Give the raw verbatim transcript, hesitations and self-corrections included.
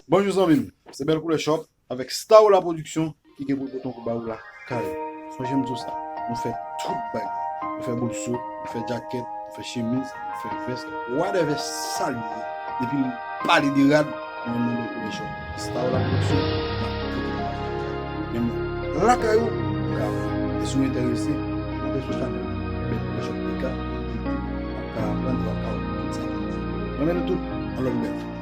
Bonjou zanmi m, se Bèl Koulè Shop avèk Starola Production ki gen pou l pote yon kou ba ou lakay ou. Sonje m di w sa, nou fè tout bagay. Nou fè bolso, nou fè djakèt, nou fè chemiz, nou fè vès, whatever sa l ye. Depi l pale de rad, nou menm nan Bèl Koulè Shop. Starola Production, n ap pote bagay lakay ou. Menm lakay ou, ou ka aprann. E si w enterese, monte sou chanèl Bèl Koulè Shop P K, w ap ka aprann, w ap ka wè tout sa. Mwen menm tout, anlòt bèl.